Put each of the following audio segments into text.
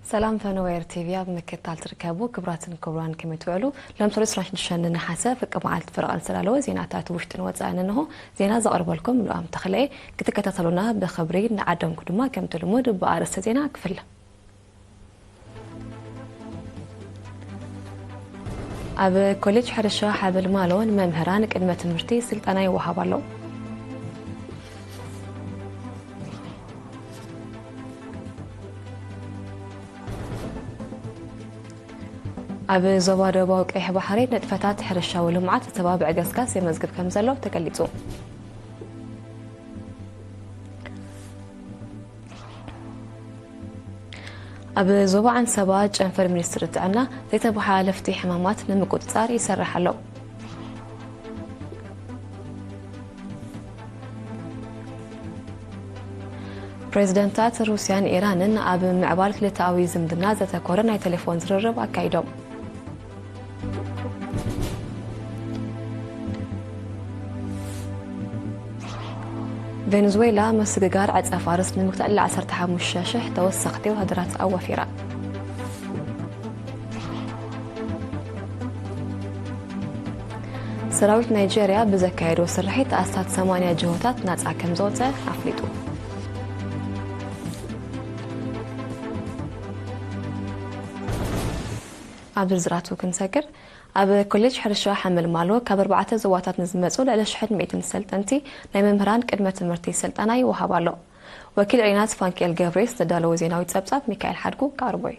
ሰላም ፈነወይር ቲቪ ኣብ ምክትታል ትርከቡ ክቡራትን ክቡራን ከመይ ትውዕሉ? ሎም ሰሉስ ዕስራን ሽዱሽተን ነሓሰ ፍርቂ መዓልቲ ፈረቓ ዝተዳለወ ዜናታት ውሽጥን ወጻእን እንሆ። ዜና ዘቕርበልኩም ልኡኣም ተኽለኤ። ክትከታተሉና ብኽብሪ እናዓደምኩ ድማ ከምቲ ልሙድ ብኣርእስተ ዜና ክፍለ። ኣብ ኮሌጅ ሕርሻ ሓበል ማሎ ንመምህራን ቅድመ ትምህርቲ ስልጠና ይወሃብ ኣሎ። ኣብ ዞባ ደቡባዊ ቀይሕ ባሕሪ ንጥፈታት ሕርሻዊ ልምዓት ዝተባብዐ ገስጋስ የመዝግብ ከም ዘሎ ተገሊጹ። ኣብ ዞባ ዓንሰባ ጨንፈር ሚኒስትሪ ጥዕና ዘይተመሓላለፍቲ ሕማማት ንምቁጽጻር ይሰርሕ ኣሎ። ፕሬዝደንታት ሩስያን ኢራንን ኣብ ምዕባል ክልተኣዊ ዝምድና ዘተኮረ ናይ ቴሌፎን ዝርርብ ኣካይዶም። ቬኔዙዌላ ምስግጋር ዕጸ ፋርስ ንምግታእ ልዕሊ ዓሰርተ ሓሙሽተ ሽሕ ተወሰኽቲ ወታደራት ኣዋፊራ። ሰራዊት ናይጄርያ ብዘካየዶ ስርሒት ኣስታት ሰማንያ ጅሆታት ናጻ ከም ዘወጸ ኣፍሊጡ። ኣብ ዝርዝራቱ ክንሰግር፣ ኣብ ኮሌጅ ሕርሻ ሓመልማሎ ካብ ኣርባዕተ ዞባታት ንዝመጹ ልዕሊ ሽሕን ሚእትን ሰልጠንቲ ናይ መምህራን ቅድመ ትምህርቲ ስልጠና ይወሃብ ኣሎ። ወኪል ዒናት ፋንክኤል ገብሬስ ዘዳለዎ ዜናዊ ጸብጻብ ሚካኤል ሓድጉ ክኣርቦ እዩ።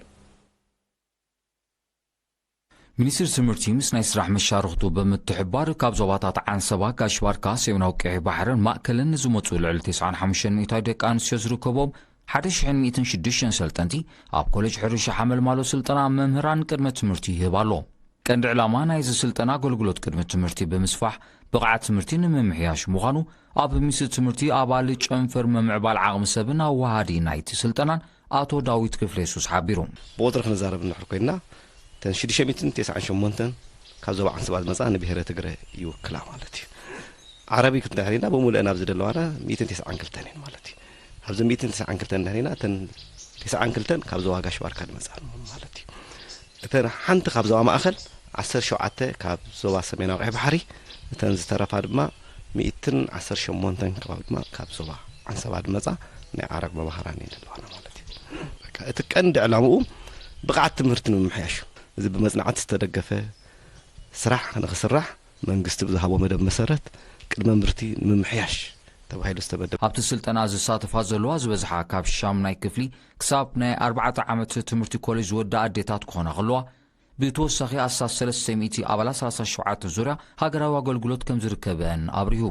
ሚኒስትሪ ትምህርቲ ምስ ናይ ስራሕ መሻርኽቱ ብምትሕባር ካብ ዞባታት ዓንሰባ፣ ጋሽ ባርካ፣ ሰሜናዊ ቀይሕ ባሕርን ማእከልን ንዝመጹ ልዕሊ ተስዓን ሓሙሽተን ሚእታዊ ደቂ ኣንስትዮ ዝርከቦም ሓደ ሽሕን ሚእትን ሽዱሽተን ሰልጠንቲ ኣብ ኮሌጅ ሕርሻ ሓመልማሎ ስልጠና መምህራን ቅድመ ትምህርቲ ይህብ ኣሎ። ቀንዲ ዕላማ ናይዚ ስልጠና ኣገልግሎት ቅድመ ትምህርቲ ብምስፋሕ ብቕዓት ትምህርቲ ንምምሕያሽ ምዃኑ ኣብ ሚኒስትሪ ትምህርቲ ኣባል ጨንፈር ምምዕባል ዓቕሚ ሰብን ኣወሃዲ ናይቲ ስልጠናን ኣቶ ዳዊት ክፍለ የሱስ ሓቢሩ። ብቑጽሪ ክንዛረብ እንድሕር ኮይንና፣ እተን ሽዱሽተ ሚእትን ተስዓን ሸሞንተን ካብ ዞባ ዓንሰባ ዝመጻ ንብሄረ ትግረ ይውክላ ማለት እዩ። ዓረቢ ክንድሕር ኢና፣ ብምሉአን ኣብዚ ዘለዋና ሚእትን ተስዓን ክልተን እየን ማለት እዩ። ኣብዚ ሚእትን ተስዓን ክልተን እንድሕር ኢና፣ እተን ተስዓን ክልተን ካብ ዞባ ጋሽ ባርካ ዝመጻ ማለት እዩ። እተን ሓንቲ ካብ ዞባ ማእከል፣ ዓሰርተ ሸውዓተ ካብ ዞባ ሰሜናዊ ቀይሕ ባሕሪ፣ እተን ዝተረፋ ድማ ሚእትን ዓሰርተ ሸሞንተን ከባቢ ድማ ካብ ዞባ ዓንሰባ ዝመጻ ናይ ዓረብ መማህራን እየን ዘለዋና ማለት እዩ። በቃ እቲ ቀንዲ ዕላምኡ ብቕዓት ትምህርቲ ንምምሕያሽ እዩ። እዚ ብመጽናዕቲ ዝተደገፈ ስራሕ ንኽስራሕ መንግስቲ ብዝሃቦ መደብ መሰረት ቅድመ ምርቲ ንምምሕያሽ ተባሂሉ ዝተመደበ። ኣብቲ ስልጠና ዝሳተፋ ዘለዋ ዝበዝሓ ካብ ሻምናይ ክፍሊ ክሳብ ናይ ኣርባዕተ ዓመት ትምህርቲ ኮሌጅ ዝወዳ ኣዴታት ክኾና ከለዋ፣ ብተወሳኺ ኣስታት ሰለስተ ሚእቲ ኣባላት ሰላሳ ሸውዓተ ዙርያ ሃገራዊ ኣገልግሎት ከም ዝርከበን ኣብሪሁ።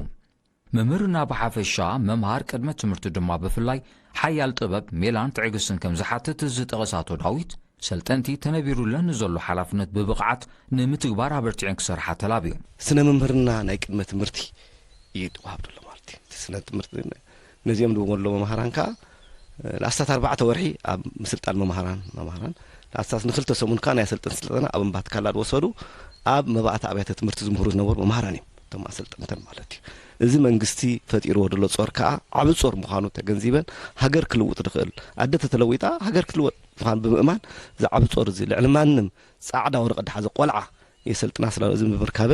መምህርና ብሓፈሻ መምሃር ቅድመ ትምህርቲ ድማ ብፍላይ ሓያል ጥበብ፣ ሜላን ትዕግስትን ከም ዝሓትት ዝጠቐሰ ኣቶ ዳዊት፣ ሰልጠንቲ ተነቢሩለን ንዘሎ ሓላፍነት ብብቕዓት ንምትግባር ኣበርቲዐን ክሰርሓ ተላብዩ። ስነ መምህርና ናይ ቅድመ ትምህርቲ እዩ ዝወሃብ ዘሎ ማለት እዩ። እቲ ስነ ትምህርቲ ነዚኦም ዝወሃቡ መምሃራን ከዓ ንኣስታት ኣርባዕተ ወርሒ ኣብ ምስልጣን መምሃራን መምሃራን ንኣስታት ንክልተ ሰሙን ከዓ ናይ ኣሰልጠን ስልጠና ኣብ እምባት ካላ ዝወሰዱ ኣብ መባእቲ ኣብያተ ትምህርቲ ዝምህሩ ዝነበሩ መምሃራን እዮም እቶም ኣሰልጠንተን ማለት እዩ። እዚ መንግስቲ ፈጢርዎ ዘሎ ጾር ከዓ ዓቢ ጾር ምዃኑ ተገንዚበን ሃገር ክልውጥ ዝኽእል ኣደ ተተለዊጣ ሃገር ክልወጥ ምዃኑ ብምእማን እዚ ዓቢ ጾር እዚ ልዕሊ ማንም ጻዕዳ ወረቐት ዝሓዘ ቆልዓ የሰልጥና ስለ እዚ ብምርካበ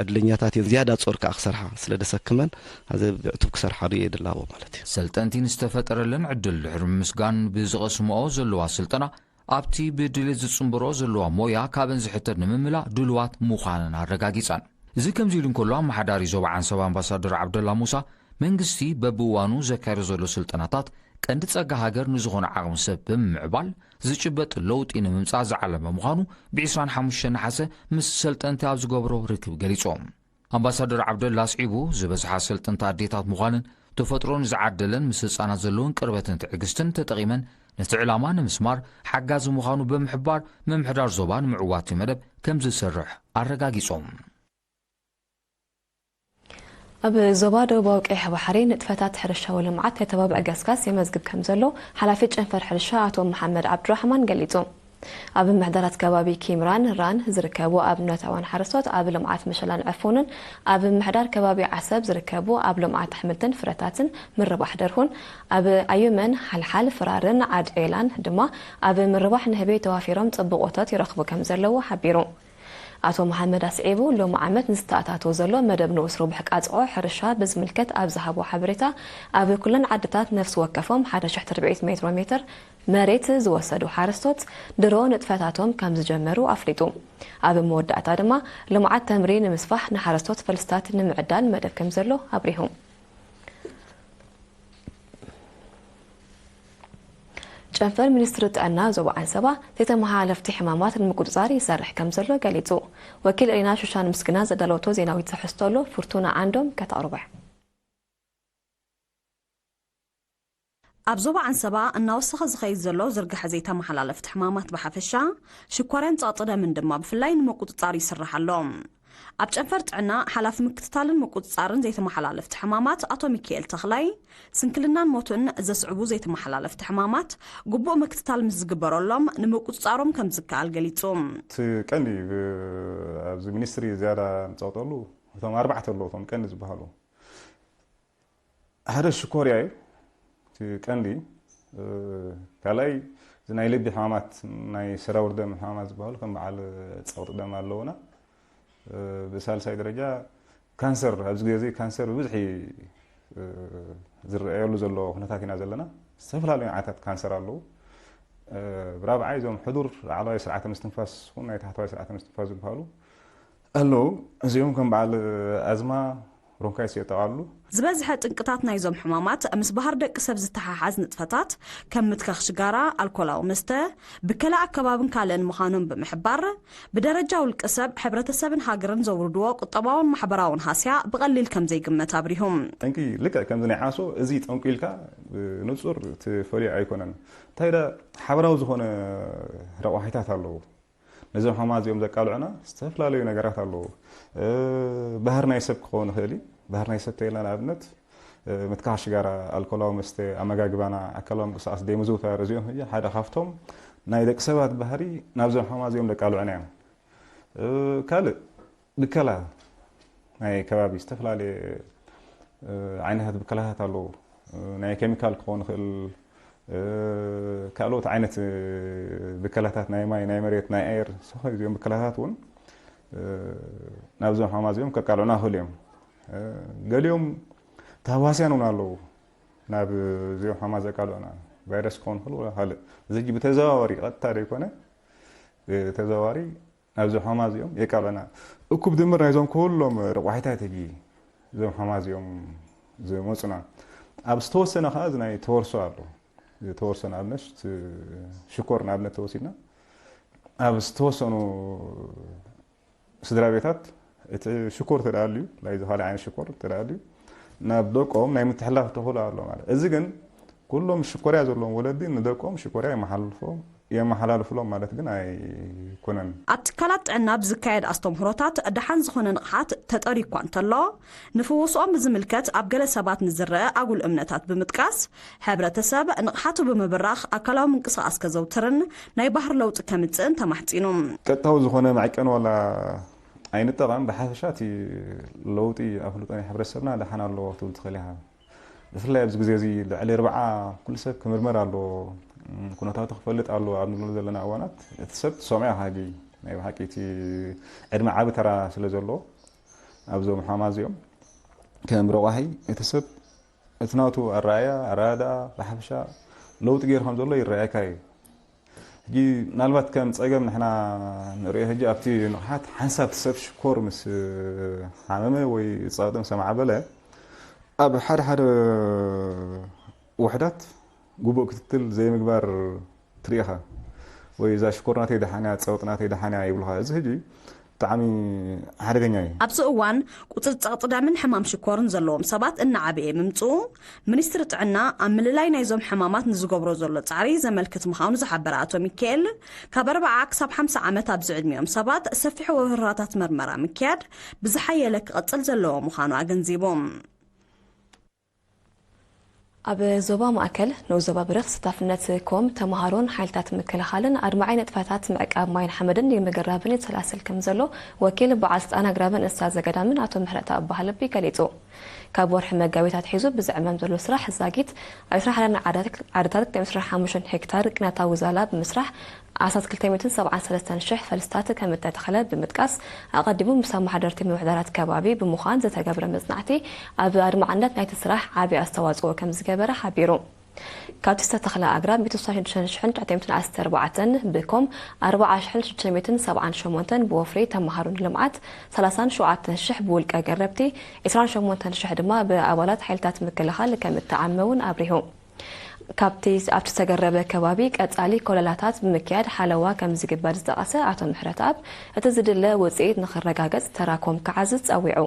ዕድለኛታት እየን ዝያዳ ጾር ከዓ ክሰርሓ ስለ ደሰክመን ኣዘ ብዕቱብ ክሰርሓ ዶ እየ ድላዎ ማለት እዩ። ሰልጠንቲ ንዝተፈጠረለን ዕድል ድሕሪ ምምስጋን ብዝቐስምኦ ዘለዋ ስልጠና ኣብቲ ብድሌት ዝጽንበሮ ዘለዋ ሞያ ካብን ዝሕተት ንምምላእ ድልዋት ምዃነን ኣረጋጊጸን። እዚ ከምዚ ኢሉ እንከሎ ኣመሓዳሪ ዞባ ዓንሰባ ኣምባሳደር ዓብደላ ሙሳ መንግስቲ በብእዋኑ ዘካይዶ ዘሎ ስልጠናታት ቀንዲ ጸጋ ሃገር ንዝኾነ ዓቕሚ ሰብ ብምምዕባል ዝጭበጥ ለውጢ ንምምጻእ ዝዓለመ ምዃኑ ብ ዕስራን ሓሙሽተን ነሓሰ ምስ ሰልጠንቲ ኣብ ዝገብሮ ርክብ ገሊጾም። ኣምባሳደር ዓብደላ ኣስዒቡ ዝበዝሓ ሰልጠንቲ ኣዴታት ምዃንን ተፈጥሮ ንዝዓደለን ምስ ህጻናት ዘለውን ቅርበትን ትዕግስትን ተጠቒመን ነቲ ዕላማ ንምስማር ሓጋዚ ምዃኑ ብምሕባር ምምሕዳር ዞባ ንምዕዋት መደብ ከም ዝሰርሕ ኣረጋጊጾም። ኣብ ዞባ ደቡባዊ ቀይሕ ባሕሪ ንጥፈታት ሕርሻዊ ልምዓት የተባብዕ ገስጋስ የመዝግብ ከም ዘሎ ሓላፊ ጨንፈር ሕርሻ ኣቶ መሓመድ ዓብዱራሕማን ገሊጹ። ኣብ ምሕዳራት ከባቢ ኪምራን ራን ዝርከቡ ኣብነታውያን ሓረስቶት ኣብ ልምዓት መሸላን ዕፉንን፣ ኣብ ምሕዳር ከባቢ ዓሰብ ዝርከቡ ኣብ ልምዓት ኣሕምልትን ፍረታትን ምርባሕ ደርሁን፣ ኣብ ኣዩመን ሓልሓል ፍራርን ዓድ ዔላን ድማ ኣብ ምርባሕ ንህቢ ተዋፊሮም ጽቡቕ ወተት ይረኽቡ ከም ዘለዉ ሓቢሩ። ኣቶ መሓመድ ኣስዒቡ፣ ሎሚ ዓመት ንዝተኣታቶ ዘሎ መደብ ንኡስ ርቡሕ ቃጽዖ ሕርሻ ብዝምልከት ኣብ ዝሃቦ ሓበሬታ፣ ኣብ ኩለን ዓድታት ነፍሲ ወከፎም ሓደ ሽሕ ትርብዒት ሜትሮ ሜትር መሬት ዝወሰዱ ሓረስቶት ድሮ ንጥፈታቶም ከም ዝጀመሩ ኣፍሊጡ። ኣብ መወዳእታ ድማ ልምዓት ተምሪ ንምስፋሕ ንሓረስቶት ፈልስታት ንምዕዳል መደብ ከም ዘሎ ኣብሪሁ። ጨንፈር ሚኒስትሪ ጥዕና ዞባ ዓንሰባ ዘይተመሓላለፍቲ ሕማማት ንምቁጽጻር ይሰርሕ ከም ዘሎ ገሊጹ። ወኪል ሪና ሹሻን ምስግና ዘዳለወቶ ዜናዊት ትሕዝቶ ኣሎ፣ ፍርቱና ዓንዶም ከተቕርቦ። ኣብ ዞባ ዓንሰባ እናወሰኸ ዝኸይድ ዘሎ ዝርግሐ ዘይተመሓላለፍቲ ሕማማት ብሓፈሻ፣ ሽኮርያን ጸቕጢ ደምን ድማ ብፍላይ ንምቁጽጻር ይስራሕ ኣሎ። ኣብ ጨንፈር ጥዕና ሓላፊ ምክትታልን ምቁጽጻርን ዘይተመሓላለፍቲ ሕማማት ኣቶ ሚካኤል ተኽላይ፣ ስንክልናን ሞትን ዘስዕቡ ዘይተመሓላለፍቲ ሕማማት ግቡእ ምክትታል ምስ ዝግበረሎም ንምቁጽጻሮም ከም ዝከኣል ገሊጹ። እቲ ቀንዲ ብ-፣ ኣብዚ ሚኒስትሪ ዝያዳ ንጸቕጠሉ እቶም ኣርባዕተ ኣለዉ፣ እቶም ቀንዲ ዝበሃሉ። ሓደ ሽኮርያ እዩ፣ እቲ ቀንዲ። እ፣ ካልኣይ፣ እዚ ናይ ልቢ ሕማማት፣ ናይ ሰራውር ደም ሕማማት ዝበሃሉ ከም በዓል ጸቕጢ ደም ኣለዉና። እ፣ ብሳልሳይ ደረጃ ካንሰር፣ ኣብዚ ግዜ እዚ ካንሰር ብብዝሒ፣ እ፣ ዝረኣየሉ ዘሎ ኩነታት ኢና ዘለና። ዝተፈላለዩ ዓይነታት ካንሰር ኣለዉ። እ፣ ብራብዓይ፣ እዞም ሕዱር ላዕለዋይ ስርዓተ ምስትንፋስ ይኹን ናይ ታሕተዋይ ስርዓተ ምስትንፋስ ዝበሃሉ ኣለዉ። እዚኦም ከም በዓል ኣዝማ፣ ብሮንካይትስ የጠቓልሉ። ዝበዝሐ ጥንቅታት ናይዞም ሕማማት ምስ ባህር ደቂ ሰብ ዝተሓሓዝ ንጥፈታት ከም ምትካኽ ሽጋራ፣ ኣልኮላዊ መስተ፣ ብከላ ኣከባብን ካልእን ምዃኖም ብምሕባር፣ ብደረጃ ውልቂ ሰብ፣ ሕብረተሰብን ሃገርን ዘውርድዎ ቁጠባውን ማሕበራውን ሃስያ ብቐሊል ከም ዘይግመት ኣብሪሁ። ጠንቂ ልክዕ ከምዚ ናይ ዓሶ፣ እዚ ጠንቁ ኢልካ ብንጹር ትፈልዮ ኣይኮነን። እንታይ ዳ ሓበራዊ ዝኾነ ረቋሒታት ኣለዉ። ነዞም ሕማማት እዚኦም ዘቃልዑና ዝተፈላለዩ ነገራት ኣለዉ። እ፣ ባህሪ ናይ ሰብ ክኸውን ይኽእል እዩ። ባህሪ ናይ ሰብ ተይልና ንኣብነት፣ እ፣ ምትካኽ ሽጋራ፣ ኣልኮላዊ መስተ፣ ኣመጋግባና፣ ኣካላዊ ምንቅስቃስ ደይ ምዝውታር፣ እዚኦም ሕጂ ሓደ ካብቶም ናይ ደቂ ሰባት ባህሪ ናብዞም ሕማማት እዚኦም ዘቃልዑና እዮም። እ፣ ካልእ ብከላ ናይ ከባቢ ዝተፈላለየ፣ እ፣ ዓይነታት ብከላታት ኣለዉ። እ፣ ናይ ኬሚካል ክኸውን ይኽእል፣ እ፣ ካልኦት ዓይነት፣ እ፣ ብከላታት ናይ ማይ፣ ናይ መሬት፣ ናይ ኣየር፣ ሰኸ እዚኦም ብከላታት እውን፣ እ፣ ናብዞም ሕማማት እዚኦም ከቃልዑና ይኽእሉ እዮም። እ፣ ገሊኦም ተህዋስያን እውን ኣለዉ። ናብ እዚኦም ሕማማት ዘቃልዑና ቫይረስ ክኸውን ይኽእል፣ ወላ ካልእ። እዚ ሕጂ ብተዘዋዋሪ ቀጥታ ዘይኮነ፣ ብተዘዋዋሪ ናብዚ ሕማም እዚኦም የቃልዑና። እኩብ ድምር ናይዞም ኩሎም ረቋሒታት ሕጂ እዞም ሕማም እዚኦም ዝመፁና። ኣብ ዝተወሰነ ከዓ እዚ ናይ ተወርሶ ኣሎ። እዚ ተወርሶ ንኣብነት ሽኮር ንኣብነት ተወሲድና ኣብ ዝተወሰኑ ስድራ ቤታት እቲ ሽኮር ተደኣልዩ፣ ናይ ዝኾነ ዓይነት ሽኮር ተደኣልዩ ናብ ደቆም ናይ ምትሕላፍ ተኽእሎ ኣሎ ማለት። እዚ ግን ኩሎም ሽኮርያ ዘለዎም ወለዲ ንደቆም ሽኮርያ የመሓላልፎም የመሓላልፍሎም ማለት ግን ኣይኮነን። ኣብ ትካላት ጥዕና ብዝካየድ ኣስተምህሮታት ደሓን ዝኾነ ንቕሓት ተጠሪ እኳ እንተሎ፣ ንፍውስኦም ብዝምልከት ኣብ ገለ ሰባት ንዝረአ ኣጉል እምነታት ብምጥቃስ፣ ሕብረተሰብ ንቕሓቱ ብምብራኽ ኣካላዊ ምንቅስቓስ ከዘውትርን ናይ ባህሪ ለውጢ ከምጽእን ተማሕጺኑ። ቀጥታዊ ዝኾነ መዐቀኒ ዋላ ኣይንጠቐም፣ ብሓፈሻ እቲ ለውጢ ኣፍልጦ ናይ ሕብረተሰብና ደሓን ኣለዎ ክትብል ትኽእል ኢኻ። ብፍላይ ኣብዚ ግዜ እዚ ልዕሊ ርብዓ ኩሉ ሰብ ክምርመር ኣለዎ፣ እም፣ ኩነታቱ ክፈልጥ ኣለዎ ኣብ ንብሎ ዘለና እዋናት፣ እቲ ሰብ ትሰምዖ ኢኻ ሕጂ። ናይ ብሓቂ እቲ ዕድመ ዓቢ ተራ ስለ ዘለዎ ኣብዞም ሕማማት እዚኦም ከም ረቋሒ እቲ ሰብ እቲ ናቱ ኣረኣእያ፣ ኣረዳድኣ ብሓፈሻ ለውጢ ገይሩ ከም ዘሎ ይረኣየካ እዩ። ሕጂ ምናልባት ከም ጸገም ንሕና ንርእዮ ሕጂ ኣብቲ ንቕሓት ሓንሳብ እቲ ሰብ ሽኮር ምስ ሓመመ ወይ ጸቕጢ ምስ ኣማዕበለ ኣብ ሓደ ሓደ ውሕዳት ግቡእ ክትትል ዘይምግባር ትርኢ ኢኻ። ወይ እዛ ሽኮር ናተይ ደሓን እያ፣ ጸቕጢ ናተይ ደሓን እያ ይብሉኻ። እዚ ሕጂ ብጣዕሚ ሓደገኛ እዩ። ኣብዚ እዋን ቁጽሪ ጸቕጢ ደምን ሕማም ሽኮርን ዘለዎም ሰባት እናዓበየ ምምጽኡ፣ ሚኒስትሪ ጥዕና ኣብ ምልላይ ናይዞም ሕማማት ንዝገብሮ ዘሎ ጻዕሪ ዘመልክት ምዃኑ ዝሓበረ ኣቶ ሚካኤል፣ ካብ ኣርብዓ ክሳብ ሓምሳ ዓመት ኣብ ዝዕድሚኦም ሰባት ሰፊሕ ወፈራታት መርመራ ምክያድ ብዝሓየለ ክቐጽል ዘለዎ ምዃኑ ኣገንዚቡ። ኣብ ዞባ ማእከል ንኡስ ዞባ ብርኽ ተሳታፍነት ኮም ተምሃሮን ሓይልታት ምክልኻልን ኣድማዒ ንጥፈታት ምዕቃብ ማይን ሓመድን ንምግራብን ይሰላሰል ከም ዘሎ ወኪል በዓል ስልጣን ኣግራብን እንስሳ ዘገዳምን ኣቶ ምሕረተኣብ ባህለቢ ገሊጹ። ካብ ወርሒ መጋቢት ኣትሒዙ ብዝዕመም ዘሎ ስራሕ ዛጊት ኣብ ዕስራን ሓደን ዓድታት ክልተ ሚእትን ዕስራን ሓሙሽተን ሄክታር ቅነታዊ ዛላ ብምስራሕ ኣስታት ክልተ ሚእትን ሰብዓን ሰለስተን ሽሕ ፈልስታት ከም እተተኽለ ብምጥቃስ፣ ኣቐዲሙ ምስ ኣመሓደርቲ ምምሕዳራት ከባቢ ብምዃን ዝተገብረ መጽናዕቲ ኣብ ኣድማዕነት ናይቲ ስራሕ ዓቢ ኣስተዋጽኦ ከም ዝገበረ ሓቢሩ። ካብቲ ዝተተኽለ ኣግራብ ሚእቲ ስሳን ሽዱሽተን ሽሕን ትሽዓተ ሚእትን ዓሰርተ ኣርባዕተን ብኮም ኣርባዓ ሽሕን ሽዱሽተ ሚእትን ሰብዓን ሸሞንተን ብወፍሪ ተምሃሮ ንልምዓት ሰላሳን ሸውዓተን ሽሕ ብውልቀ ገረብቲ፣ ዕስራን ሸሞንተን ሽሕ ድማ ብኣባላት ሓይልታት ምክልኻል ከም እተዓመ እውን ኣብሪሁ። ካብቲ ኣብቲ ዝተገረበ ከባቢ ቀጻሊ ኮለላታት ብምክያድ ሓለዋ ከም ዝግበር ዝጠቐሰ ኣቶ ምሕረተኣብ፣ እቲ ዝድለ ውጽኢት ንኽረጋገጽ ተራ ኮም ክዓዝዝ ጸዊዑ።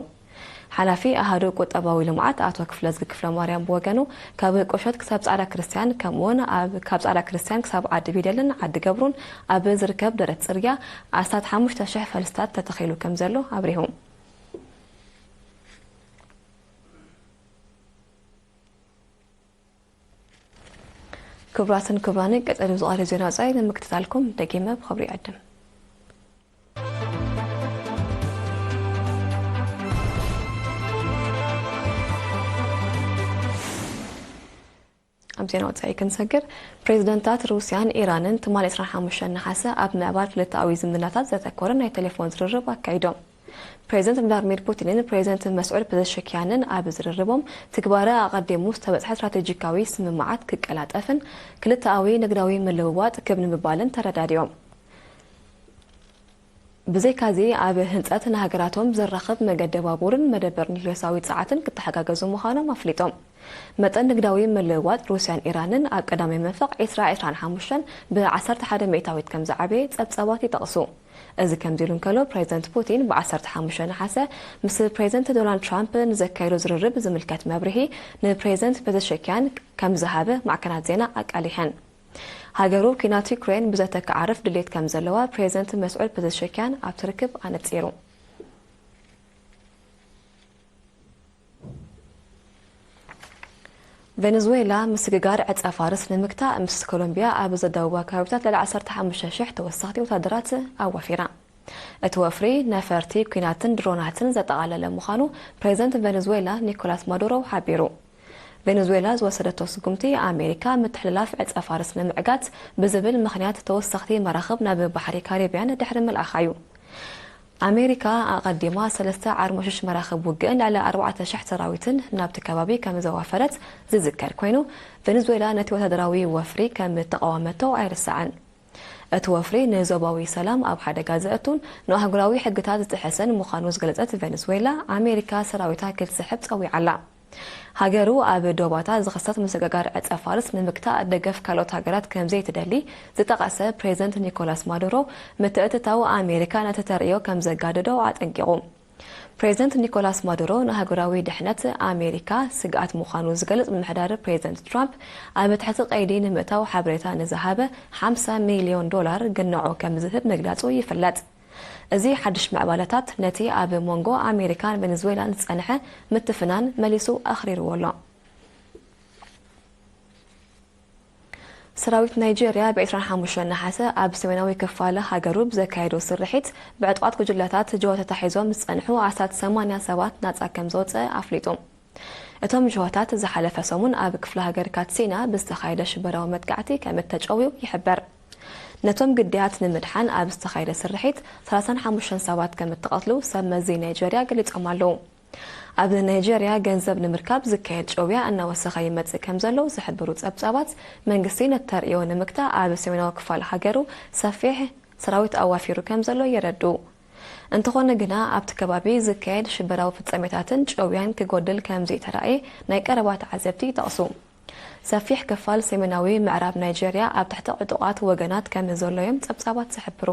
ሓላፊ ኣሃዱ ቁጠባዊ ልምዓት ኣቶ ክፍለዝጊ ክፍለማርያም ብወገኑ፣ ካብ ቁሸት ክሳብ ጻዕዳ ክርስትያን ከምኡውን ኣብ ካብ ጻዕዳ ክርስትያን ክሳብ ዓዲ ቢደልን ዓዲ ገብሩን ኣብ ዝርከብ ደረት ጽርግያ ኣስታት ሓሙሽተ ሽሕ ፈልስታት ተተኺሉ ከም ዘሎ ኣብሪሁ። ክቡራትን ክቡራንን፣ ቀጸሉ ዝቐርብ ዜና ወጻኢ ንምክትታልኩም ደጊመ ብኽብሪ ይዕድም። ኣብ ዜና ወጻኢ ክንሰግር፣ ፕሬዚደንታት ሩስያን ኢራንን ትማሊ ዕስራን ሓሙሽተን ነሓሰ ኣብ ምዕባል ክልተኣዊ ዝምድናታት ዘተኮረ ናይ ቴሌፎን ዝርርብ ኣካይዶም። ፕሬዚደንት ቭላድሚር ፑቲንን ፕሬዚደንት መስዑድ ፐዘሽክያንን ኣብ ዝርርቦም፣ ትግባረ ኣቐዲሙ ዝተበጽሐ ስትራቴጂካዊ ስምምዓት ክቀላጠፍን ክልተኣዊ ንግዳዊ ምልውዋጥ ክብ ንምባልን ተረዳዲኦም። ብዘይካዚ፣ ኣብ ህንጸት ንሃገራቶም ዘራኽብ መገዲ ባቡርን መደበር ኒውክሌሳዊ ጸዓትን ክተሓጋገዙ ምዃኖም ኣፍሊጦም። መጠን ንግዳዊ ምልውዋጥ ሩስያን ኢራንን ኣብ ቀዳማይ መንፈቕ ዕስራ ዕስራን ሓሙሽተን ብ ዓሰርተ ሓደ ሚእታዊት ከም ዝዓበየ ጸብጻባት ይጠቕሱ። እዚ ከምዚ ኢሉ እንከሎ፣ ፕሬዚደንት ፑቲን ብ ዓሰርተ ሓሙሽተ ነሓሰ ምስ ፕሬዚደንት ዶናልድ ትራምፕ ንዘካየዶ ዝርርብ ዝምልከት መብርሂ ንፕሬዚደንት ፔዘሸኪያን ከም ዝሃበ ማዕከናት ዜና ኣቃሊሐን። ሃገሩ ኲናት ዩክሬን ብዘተ ክዓርፍ ድሌት ከም ዘለዋ ፕሬዚደንት መስዑድ ፔዘሸኪያን ኣብቲ ርክብ ኣነጺሩ። ቬነዙዌላ ምስግጋር ዕጸ ፋርስ ንምግታእ ምስ ኮሎምቢያ ኣብ ዘዳውባ ከባቢታት ልዕሊ ዓሰርተ ሓሙሽተ ሽሕ ተወሰኽቲ ወታደራት ኣዋፊራ። እቲ ወፍሪ ነፈርቲ ኲናትን ድሮናትን ዘጠቓለለ ምዃኑ ፕሬዚደንት ቬነዙዌላ ኒኮላስ ማዱሮ ሓቢሩ። ቬነዙዌላ ዝወሰደቶ ስጉምቲ ኣሜሪካ ምትሕልላፍ ዕጸ ፋርስ ንምዕጋት ብዝብል ምኽንያት ተወሰኽቲ መራኽብ ናብ ባሕሪ ካሪብያን ድሕሪ ምልኣኻ እዩ። ኣሜሪካ ኣቐዲማ ሰለስተ ዓርሞሽሽ መራኽብ ውግእን ልዕሊ ኣርባዕተ ሽሕ ሰራዊትን ናብቲ ከባቢ ከም ዘዋፈረት ዝዝከር ኮይኑ፣ ቬነዙዌላ ነቲ ወታደራዊ ወፍሪ ከም እተቓወመቶ ኣይርሳዕን። እቲ ወፍሪ ንዞባዊ ሰላም ኣብ ሓደጋ ዘእቱን ንኣህጉራዊ ሕግታት ዝጥሕስን ምዃኑ ዝገለጸት ቬነዙዌላ፣ ኣሜሪካ ሰራዊታ ክትስሕብ ጸዊዓ ኣላ። ሃገሩ ኣብ ዶባታ ዝኽሰት ምስግጋር ዕጸ ፋርስ ንምግታእ ደገፍ ካልኦት ሃገራት ከም ዘይትደሊ ዝጠቐሰ ፕሬዚደንት ኒኮላስ ማዱሮ፣ ምትእትታው ኣሜሪካ ነቲ ተርእዮ ከም ዘጋደዶ ኣጠንቂቑ። ፕሬዚደንት ኒኮላስ ማዱሮ ንሃገራዊ ድሕነት ኣሜሪካ ስግኣት ምዃኑ ዝገልጽ ምምሕዳር ፕሬዚደንት ትራምፕ ኣብ ትሕቲ ቀይዲ ንምእታው ሓበሬታ ንዝሃበ ሓምሳ ሚልዮን ዶላር ግንዖ ከም ዝህብ ምግላጹ ይፍለጥ። እዚ ሓድሽ ምዕባለታት ነቲ ኣብ መንጎ ኣሜሪካን ቬነዙዌላን ዝጸንሐ ምትፍናን መሊሱ ኣኽሪርዎ ኣሎ። ሰራዊት ናይጄርያ ብ ዕስራን ሓሙሽተን ነሓሰ ኣብ ሰሜናዊ ክፋል ሃገሩ ብዘካየዶ ስርሒት፣ ብዕጡቓት ጉጅለታት ጅሆ ተታሒዞም ዝጸንሑ ኣስታት ሰማንያ ሰባት ናጻ ከም ዘውጸ ኣፍሊጡ። እቶም ጅሆታት ዝሓለፈ ሰሙን ኣብ ክፍለ ሃገር ካትሲና ብዝተኻየደ ሽበራዊ መጥቃዕቲ ከም እተጨውዩ ይሕበር። ነቶም ግዳያት ንምድሓን ኣብ ዝተኻየደ ስርሒት፣ ሰላሳን ሓሙሽተን ሰባት ከም እተቐትሉ ሰብ መዚ ናይጄርያ ገሊጾም ኣለዉ። ኣብ ናይጄርያ ገንዘብ ንምርካብ ዝካየድ ጨውያ እናወሰኸ ይመጽእ ከም ዘሎ ዝሕብሩ ጸብጻባት፣ መንግስቲ ነቲ ተርእዮ ንምግታእ ኣብ ሰሜናዊ ክፋል ሃገሩ ሰፊሕ ሰራዊት ኣዋፊሩ ከም ዘሎ የረድኡ። እንተኾነ ግና፣ ኣብቲ ከባቢ ዝካየድ ሽበራዊ ፍጻሜታትን ጨውያን ክጎድል ከም ዘይተራእየ ናይ ቀረባ ተዓዘብቲ ይጠቕሱ። ሰፊሕ ክፋል ሰሜናዊ ምዕራብ ናይጄርያ ኣብ ትሕቲ ዕጡቓት ወገናት ከም ዘሎ እዮም ጸብጻባት ዝሕብሩ።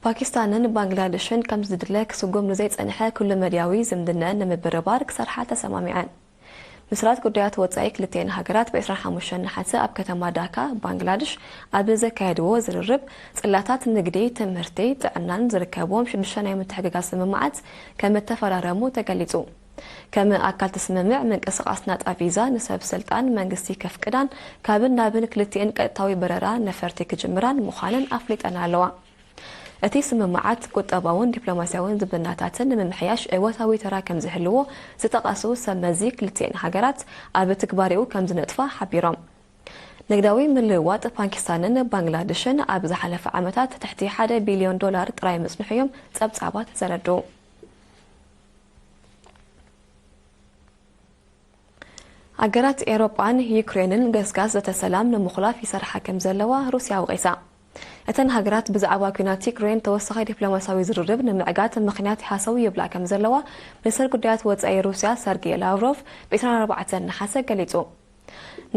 ፓኪስታንን ባንግላደሽን ከም ዝድለ ክስጉም ንዘይጸንሐ ኩሉ መድያዊ ዝምድነአን ንምብርባር ክሰርሓ ተሰማሚዐን። ምስራት ጉዳያት ወጻኢ ክልቲኤን ሃገራት ብ ዕስራን ሓሙሽተን ነሓሰ ኣብ ከተማ ዳካ፣ ባንግላድሽ፣ ኣብ ዘካየድዎ ዝርርብ፣ ጽላታት ንግዲ፣ ትምህርቲ፣ ጥዕናን ዝርከብዎም ሽዱሽተ ናይ ምትሕግጋዝ ስምምዓት ከም እተፈራረሙ ተገሊጹ። ከም ኣካል እቲ ስምምዕ፣ ምንቅስቓስ ናጻ ቪዛ ንሰብ ስልጣን መንግስቲ ከፍቅዳን ካብን ናብን ክልቲኤን ቀጥታዊ በረራ ነፈርቲ ክጅምራን ምዃነን ኣፍሊጠን ኣለዋ። እቲ ስምምዓት ቁጠባውን ዲፕሎማስያውን ዝምድናታትን ንምምሕያሽ እወታዊ ተራ ከም ዝህልዎ ዝጠቐሱ ሰብ መዚ፣ ክልቲኤን ሃገራት ኣብ ትግባሬኡ ከም ዝነጥፋ ሓቢሮም። ንግዳዊ ምልውዋጥ ፓኪስታንን ባንግላድሽን ኣብ ዝሓለፈ ዓመታት ትሕቲ ሓደ ቢልዮን ዶላር ጥራይ ምጽንሑ እዮም ጸብጻባት ዘረድኡ። ሃገራት ኤውሮጳን ዩክሬንን ገስጋስ ዘተ ሰላም ንምኹላፍ ይሰርሓ ከም ዘለዋ ሩስያ ወቒሳ። እተን ሃገራት ብዛዕባ ኲናት ዩክሬን ተወሳኺ ዲፕሎማስያዊ ዝርርብ ንምዕጋት ምኽንያት ይሃሰው ይብላ ከም ዘለዋ ሚኒስተር ጉዳያት ወጻኢ ሩስያ ሰርጌይ ላቭሮቭ ብ ዕስራን ኣርባዕተን ነሓሰ ገሊጹ።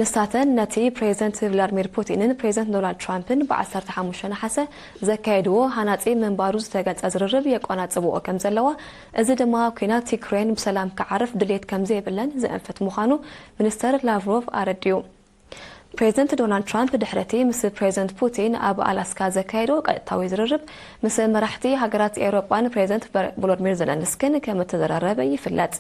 ንሳተን ነቲ ፕሬዚደንት ቭላድሚር ፑቲንን ፕሬዚደንት ዶናልድ ትራምፕን ብ ዓሰርተ ሓሙሽተ ነሓሰ ዘካየድዎ ሃናጺ ምንባሩ ዝተገልጸ ዝርርብ የቆናጽብኦ ከም ዘለዋ፣ እዚ ድማ ኲናት ዩክሬን ብሰላም ክዓርፍ ድሌት ከም ዘይብለን ዘእንፍት ምዃኑ ሚኒስተር ላቭሮቭ ኣረዲኡ። ፕሬዚደንት ዶናልድ ትራምፕ ድሕሪ እቲ ምስ ፕሬዚደንት ፑቲን ኣብ ኣላስካ ዘካየዶ ቀጥታዊ ዝርርብ፣ ምስ መራሕቲ ሃገራት ኤውሮጳን ፕሬዚደንት ቨ-፣ ቮሎዲሚር ዘለንስኪን ከም እተዘራረበ ይፍለጥ።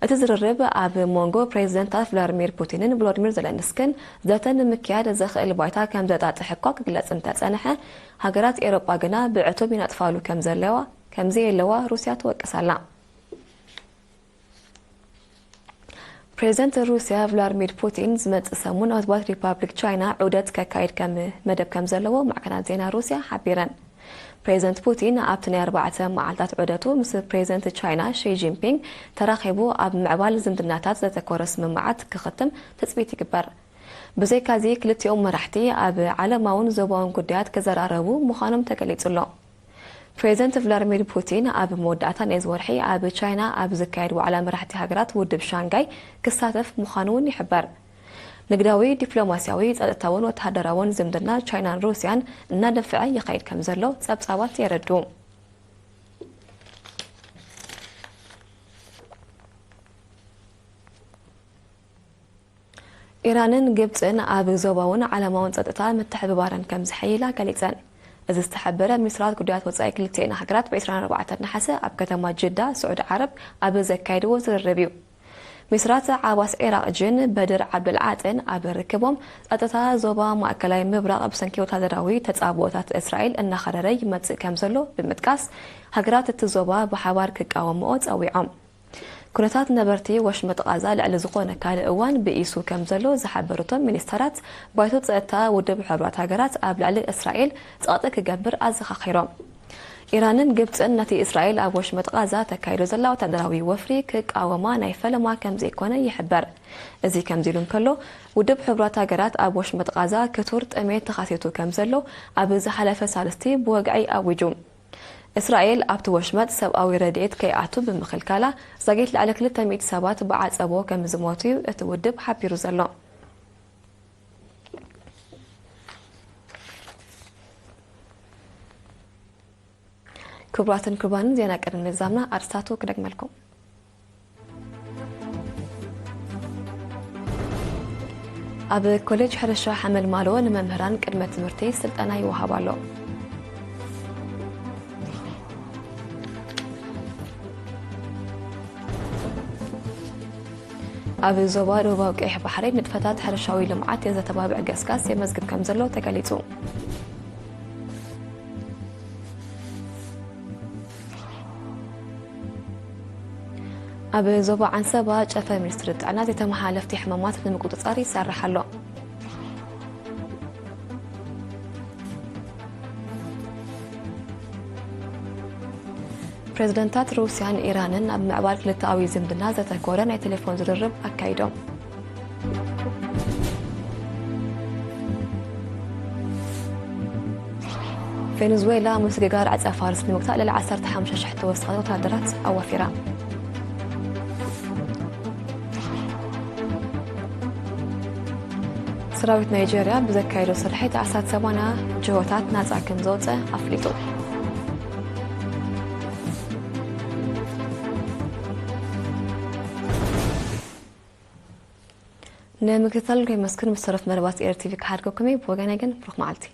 እቲ ዝርርብ ኣብ መንጎ ፕሬዚደንታት ቭላድሚር ፑቲንን ቮሎዲሚር ዘለንስኪን ዘተ ንምክያድ ዘኽእል ባይታ ከም ዘጣጥሕ እኳ ክግለጽ እንተጸንሐ፣ ሃገራት ኤውሮጳ ግና ብዕቱብ ይነጥፋሉ ከም ዘለዋ፣ ከም ዘየለዋ ሩስያ ትወቅስ ኣላ። ፕሬዚደንት ሩስያ ቭላድሚር ፑቲን ዝመጽእ ሰሙን ኣብ ህዝባዊት ሪፓብሊክ ቻይና ዑደት ከካይድ ከም መደብ ከም ዘለዎ ማዕከናት ዜና ሩስያ ሓቢረን። ፕሬዚደንት ፑቲን ኣብቲ ናይ ኣርባዕተ መዓልታት ዑደቱ ምስ ፕሬዚደንት ቻይና ሺ ጂንፒንግ ተራኺቡ ኣብ ምዕባል ዝምድናታት ዘተኮረ ስምምዓት ክኽትም ትጽቢት ይግበር። ብዘይካዚ ክልቲኦም መራሕቲ ኣብ ዓለማውን ዞባውን ጉዳያት ክዘራረቡ ምዃኖም ተገሊጹ ኣሎ። ፕሬዚደንት ቭላድሚር ፑቲን ኣብ መወዳእታ ናይዚ ወርሒ ኣብ ቻይና ኣብ ዝካየድ ዋዕላ መራሕቲ ሃገራት ውድብ ሻንጋይ ክሳተፍ ምዃኑ እውን ይሕበር። ንግዳዊ፣ ዲፕሎማስያዊ፣ ጸጥታውን ወተሃደራውን ዝምድና ቻይናን ሩስያን እናደፍዐ ይኸይድ ከም ዘሎ ጸብጻባት የረድኡ። ኢራንን ግብጽን ኣብ ዞባውን ዓለማውን ጸጥታ ምትሕብባረን ከም ዝሕይላ ገሊጸን። እዚ ዝተሓበረ ሚኒስትራት ጉዳያት ወጻኢ ክልቲኤን ሃገራት ብ ዕስራን ኣርባዕተን ነሓሰ ኣብ ከተማ ጅዳ፣ ስዑዲ ዓረብ፣ ኣብ ዘካየድዎ ዝርርብ እዩ። ሚኒስትራት ዓባስ ዒራቕጅን በድር ዓብደልዓጥን ኣብ ርክቦም፣ ጸጥታ ዞባ ማእከላይ ምብራቕ ብሰንኪ ወታደራዊ ተጻብኦታት እስራኤል እናኸረረ ይመጽእ ከም ዘሎ ብምጥቃስ፣ ሃገራት እቲ ዞባ ብሓባር ክቃወምኦ ጸዊዖም። ኩነታት ነበርቲ ወሽመጥ ቓዛ ልዕሊ ዝኾነ ካልእ እዋን ብኢሱ ከም ዘሎ ዝሓበሩ እቶም ሚኒስተራት፣ ባይቶ ጸጥታ ውድብ ሕቡራት ሃገራት ኣብ ልዕሊ እስራኤል ጸቕጢ ክገብር ኣዘኻኺሮም። ኢራንን ግብጽን ነቲ እስራኤል ኣብ ወሽመጥ ቓዛ ተካይዶ ዘላ ወታደራዊ ወፍሪ ክቃወማ ናይ ፈለማ ከም ዘይኮነ ይሕበር። እዚ ከምዚ ኢሉ እንከሎ፣ ውድብ ሕቡራት ሃገራት ኣብ ወሽመጥ ቓዛ ክቱር ጥሜት ተኻሲቱ ከም ዘሎ ኣብ ዝሓለፈ ሳልስቲ ብወግዒ ኣዊጁ። እስራኤል ኣብቲ ወሽመጥ ሰብኣዊ ረድኤት ከይኣቱ ብምኽልካላ፣ ዛጊት ልዕሊ ክልተ ሚእቲ ሰባት ብዓጸቦ ከም ዝሞቱ እዩ እቲ ውድብ ሓቢሩ ዘሎ። ክቡራትን ክቡራንን፣ ዜና ቅድሚ ምዛምና ኣርስታቱ ክደግመልኩም። ኣብ ኮሌጅ ሕርሻ ሓመልማሎ ንመምህራን ቅድመ ትምህርቲ ስልጠና ይወሃብ ኣሎ። ኣብ ዞባ ደቡባዊ ቀይሕ ባሕሪ ንጥፈታት ሕርሻዊ ልምዓት የዘተባብዕ ገስጋስ የመዝግብ ከም ዘሎ ተገሊጹ። ኣብ ዞባ ዓንሰባ ጨፈ ሚኒስትሪ ጥዕና ዘይተመሓላለፍቲ ሕማማት ንምቁጽጻር ይሰርሕ ኣሎ። ፕሬዝደንታት ሩስያን ኢራንን ኣብ ምዕባል ክልተኣዊ ዝምድና ዘተኮረ ናይ ቴሌፎን ዝርርብ ኣካይዶም። ቬኔዙዌላ ምስግጋር ዕጸ ፋርስ ንምግታእ ልዕሊ ዓሰርተ ሓሙሽተ ሽሕ ተወሳኺ ወተሃደራት ኣዋፊራ። ሰራዊት ናይጄርያ ብዘካየዶ ስርሒት ኣስታት ሰማንያ ጅሆታት ናጻ ከም ዘውጸ ኣፍሊጡ። ንምክትታል ከመስግን ምስ ተረፍ መደባት ኤር ቲቪ ክሓድገኩም እየ። ብወገነይ ግን ብሩኽ መዓልቲ።